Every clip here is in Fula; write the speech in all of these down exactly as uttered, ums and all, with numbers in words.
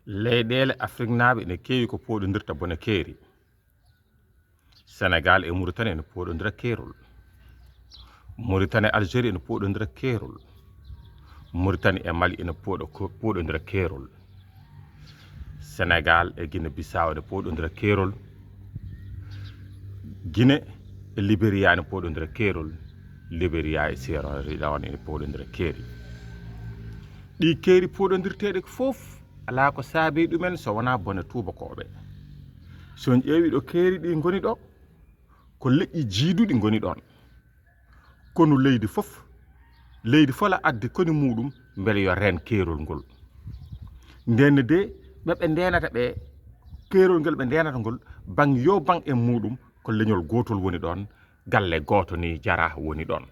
Leyɗeele Afriknaaɓe ene keewi ko pooɗondirta bone keeri. Senegaal e Muritani ene pooɗondira keerol. Muritani e Algérie ene pooɗondira keerol. Muritani e Mali ene pooɗo-, ko-, pooɗondira keerol. Senegaal e Gine Bisaaw ene pooɗondira keerol. Gine e Liberiya ene pooɗondira keerol. Liberiya e Sierra Leone ene pooɗondira keeri. Ɗi keeri pooɗondirteeɗi fof alaa ko saabii ɗumen so wonaa bone tuubakooɓe. So on ƴeewi ɗo keeri ɗi ngoni ɗo, ko leƴƴi jiiduɗi ngoni ɗon. Konu leydi fof, leydi fof la addi koni muuɗum mbele yo reen keerol ngol. Ndenne de, ɓe ɓe ndeenata ɓe, keerol ngel ɓe ndeenata ngol, baŋ yo baŋ e muuɗum, ko leñol gootol woni ɗon, galle gooto ni jara woni ɗon.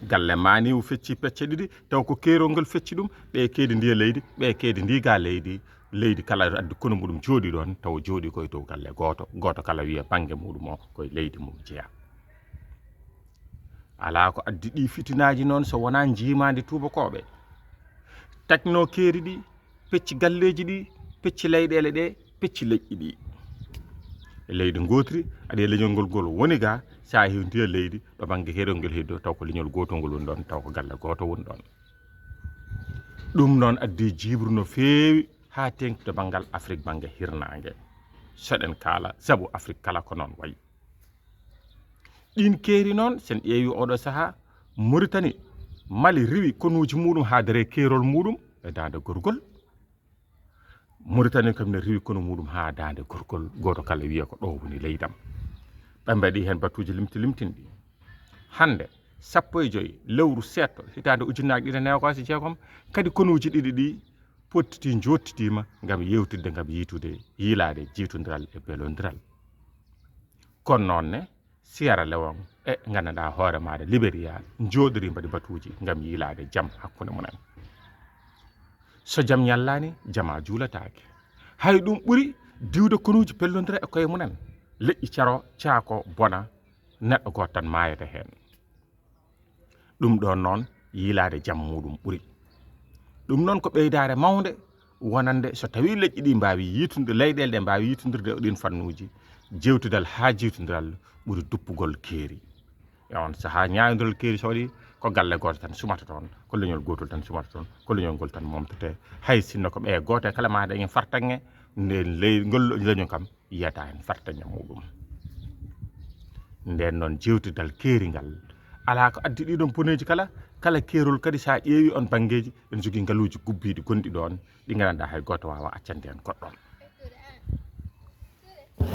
Galle maaniiwo fecci pecce ɗiɗi, taw ko keerol ngol fecci ɗum, ɓe keedi ndiya leydi, ɓe keedi ndi ga leydi, leydi kala addi konu muuɗum jooɗi ɗon, taw jooɗi koye dow galle gooto, gooto kala wiya baŋnge muuɗum o koye leydi mum jeya. Alaa ko addi ɗi fitinaaji noon so wonaa njiimaandi tuubakooɓe. Taƴno keeri ɗi, pecci galleeji ɗi, pecci leyɗeele ɗe, pecci leƴƴi ɗi. E leydi ngootiri, aɗa e leñol ngol ngol woni ga, so a heewi ndiya leydi, ɗo baŋnge keerol ngol heddo, taw ko leñol gootol ngol woni ɗon, taw ko galle gooto woni ɗon. Ɗum noon addi jiibru no feewi haa teeŋti to banngal Afrik bannge hirnaange. Soɗen kaala, sabu Afrik kala ko noon wayi. Ɗiin keeri noon, sen ƴeewi oɗo sahaa, Muritani, Mali riwi konuuji muuɗum haa dare keerol muuɗum e daande gorgol. Muritani kam ne riwi konu muuɗum haa daande gorgol, gooto kala wiya ko ɗo woni leydam. Ɓe mbaɗi heen batuuji limti limtinɗi. Hannde, sappo e joy lewru seeɗto, hitaande ujunnaaji ɗiɗi e noogaas e jeegom, kadi konuuji ɗiɗi ɗi pottiti njottitiima ngam yewtidde, ngam yiitude, yiilaade jiitondiral e belondiral. Kono noon ne, Sierra Leone e nganndanɗaa hoore maaɗa Liberiya njooɗorii mbaɗi batuuji ngam yiilaade jam hakkunde mumen. So jam ñallaani, jama juulataake. Hay ɗum ɓuri diwde konuuji pellondira e koye mumen. Leƴƴi caro, caako, bona, neɗɗo gooto tan maayata heen. Ɗum ɗoon noon, yiilaade jam muuɗum ɓuri. Ɗum noon ko ɓeydaare mawnde wonande so tawii leƴƴi ɗi mbaawi yiitunde, leyɗeele ɗe mbaawi yiitundirde e ɗiin fannuuji, jeewtidal haa jiitondiral ɓuri duppugol keeri. E oon sahaa, ñaawindiral keeri so waɗii, ko galle gooto tan sumata toon, ko leñol gootol tan sumata toon, ko leñol ngol tan momtetee. Hay sinno ko ɓe gooto e kala maa dañi fartaŋŋe, nden ley-, ngol leñol kam yiyata heen fartaŋŋe muuɗum. Ndeen noon, jeewtidal keeri ngal, alaa ko addi ɗii ɗoon boneeji kala, kala keerol kadi, so a ƴeewi oon banngeeji, ene jogii ngaluuji gubbiiɗi gonɗi ɗoon, ɗi nganndanɗaa hay gooto waawaa accande heen goɗɗo.